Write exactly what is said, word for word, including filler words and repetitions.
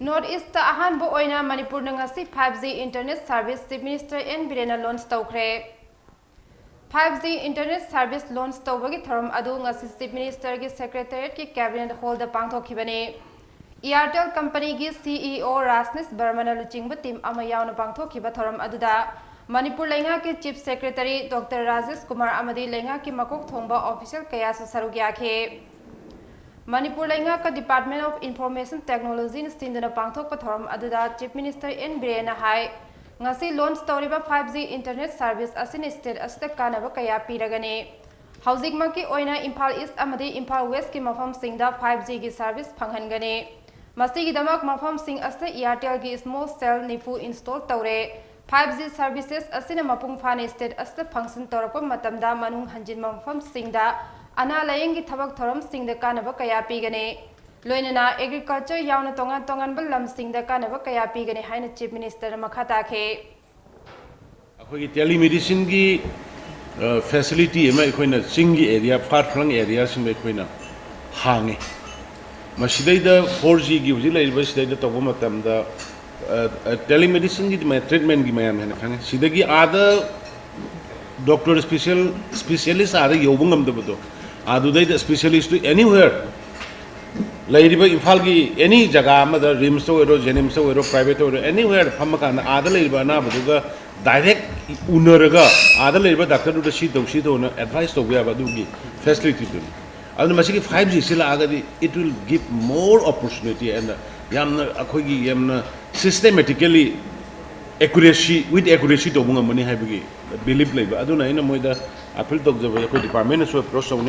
North East ꯑꯍꯥꯟꯕ ꯑꯣꯏꯅ ꯃꯅꯤꯄꯨꯔꯅ ꯉꯁꯤ five G internet service Chief Minister N ꯕꯤꯔꯦꯟꯅ launch ꯇꯧꯈ꯭ꯔꯦ꯫ Five G internet service launch ꯇꯧꯕꯒꯤ ꯊꯧꯔꯝ ꯑꯗꯨ ꯉꯁꯤ Chief Ministerꯒꯤ Secretariatꯀꯤ Cabinet Hallꯗ ꯄꯥꯡꯊꯣꯛꯈꯤꯕꯅꯤ꯫ Airtel companyꯒꯤ CEO ꯔꯥꯖꯅꯤꯁ ꯕꯔꯃꯅ ꯂꯨꯆꯤꯡꯕ team ꯑꯃ ꯌꯥꯎꯅ ꯄꯥꯡꯊꯣꯛꯈꯤꯕ ꯊꯧꯔꯝ ꯑꯗꯨꯗ ꯃꯅꯤꯄꯨꯔ ꯂꯩꯉꯥꯛꯀꯤ Chief Secretary Doctor Rajesh Kumar ꯑꯃꯗꯤ ꯂꯩꯉꯥꯛꯀꯤ ꯃꯀꯣꯛ ꯊꯣꯡꯕ official ꯀꯌꯥꯁꯨ ꯁꯔꯨꯛ ꯌꯥꯈꯤ꯫ ꯃꯅꯤꯄꯨꯔ ꯂꯩꯉꯥꯛꯀ Department of Information Technologyꯅ ꯁꯤꯟꯗꯨꯅ ꯄꯥꯡꯊꯣꯛꯄ ꯊꯧꯔꯝ ꯑꯗꯨꯗ Chief Minister N ꯕꯤꯔꯦꯟꯅ ꯍꯥꯏ, ꯉꯁꯤ launch ꯇꯧꯔꯤꯕ five G internet service ꯑꯁꯤꯅ state ꯑꯁꯤꯗ ꯀꯥꯟꯅꯕ ꯀꯌꯥ ꯄꯤꯔꯒꯅꯤ꯫ ꯍꯧꯖꯤꯛꯃꯛꯀꯤ ꯑꯣꯏꯅ ꯏꯝꯐꯥꯜ East ꯑꯃꯗꯤ ꯏꯝꯐꯥꯜ Westꯀꯤ ꯃꯐꯝꯁꯤꯡꯗ five Gꯒꯤ service ꯐꯪꯍꯟꯒꯅꯤ꯫ ꯃꯁꯤꯒꯤꯗꯃꯛ ꯃꯐꯝꯁꯤꯡ ꯑꯁꯤꯗ Airtelꯒꯤ small cell ꯅꯤꯐꯨ install ꯇꯧꯔꯦ꯫ Five G services ꯑꯁꯤꯅ ꯃꯄꯨꯡ ꯐꯥꯅ state ꯑꯁꯤꯗ function ꯇꯧꯔꯛꯄ ꯃꯇꯝꯗ ꯃꯅꯨꯡ ꯍꯟꯖꯤꯟꯕ ꯃꯐꯝꯁꯤꯡꯗ ꯑꯅꯥ ꯂꯥꯌꯦꯡꯒꯤ ꯊꯕꯛ ꯊꯧꯔꯝꯁꯤꯡꯗ ꯀꯥꯟꯅꯕ ꯀꯌꯥ ꯄꯤꯒꯅꯤ꯫ ꯂꯣꯏꯅꯅ agriculture ꯌꯥꯎꯅ ꯇꯣꯉꯥꯟ ꯇꯣꯉꯥꯟꯕ ꯂꯝꯁꯤꯡꯗ ꯀꯥꯟꯅꯕ ꯀꯌꯥ ꯄꯤꯒꯅꯤ ꯍꯥꯏꯅ Chief Ministerꯅ ꯃꯈꯥ ꯇꯥꯈꯤ꯫ ꯑꯩꯈꯣꯏꯒꯤ telemedicineꯒꯤ facility ꯑꯃ ꯑꯩꯈꯣꯏꯅ ꯆꯤꯡꯒꯤ area, far flung areaꯁꯤꯡꯗ ꯑꯩꯈꯣꯏꯅ ꯍꯥꯡꯉꯤ꯫ ꯃꯁꯤꯗꯩꯗ four Gꯒꯤ ꯍꯧꯖꯤꯛ ꯂꯩꯔꯤꯕ ꯁꯤꯗꯩꯗ ꯇꯧꯕ ꯃꯇꯝꯗ telemedicineꯒꯤ treatmentꯒꯤ ꯃꯌꯥꯝ ꯍꯦꯟꯅ ꯈꯪꯉꯦ꯫ ꯁꯤꯗꯒꯤ ꯑꯥꯗ doctor special specialist ꯑꯥꯗ ꯌꯧꯕ ꯉꯝꯗꯕꯗꯣ, ꯑꯗꯨꯗꯩꯗ specialistꯇꯨ anywhere ꯂꯩꯔꯤꯕ ꯏꯝꯐꯥꯜꯒꯤ any ꯖꯒꯥ ꯑꯃꯗ, RIMSꯇ ꯑꯣꯏꯔꯣ, JNIMSꯇ ꯑꯣꯏꯔꯣ, privateꯇ ꯑꯣꯏꯔꯣ, anywhere ꯐꯝꯃꯀꯥꯟꯗ ꯑꯥꯗ ꯂꯩꯔꯤꯕ ꯑꯅꯥꯕꯗꯨꯒ direct ꯎꯅꯔꯒ ꯑꯥꯗ ꯂꯩꯔꯤꯕ doctorꯗꯨꯗ ꯁꯤ ꯇꯧ ꯁꯤ ꯇꯧꯅ advice ꯇꯧꯕ ꯌꯥꯕ ꯑꯗꯨꯒꯤ facilityꯗꯨꯅꯤ꯫ ꯑꯗꯨꯅ ꯃꯁꯤꯒꯤ five Gꯁꯤ ꯂꯥꯛꯑꯒꯗꯤ it will give more opportunity and ꯌꯥꯝꯅ ꯑꯩꯈꯣꯏꯒꯤ ꯌꯥꯝꯅ systematically accuracy with accuracy ꯇꯧꯕ ꯉꯝꯃꯅꯤ ꯍꯥꯏꯕꯒꯤ belief ꯂꯩꯕ꯫ ꯑꯗꯨꯅ ꯑꯩꯅ ꯃꯣꯏꯗ appeal ꯇꯧꯖꯕ, ꯑꯩꯈꯣꯏ departmentꯅꯁꯨ approach ꯇꯧꯅꯤ꯫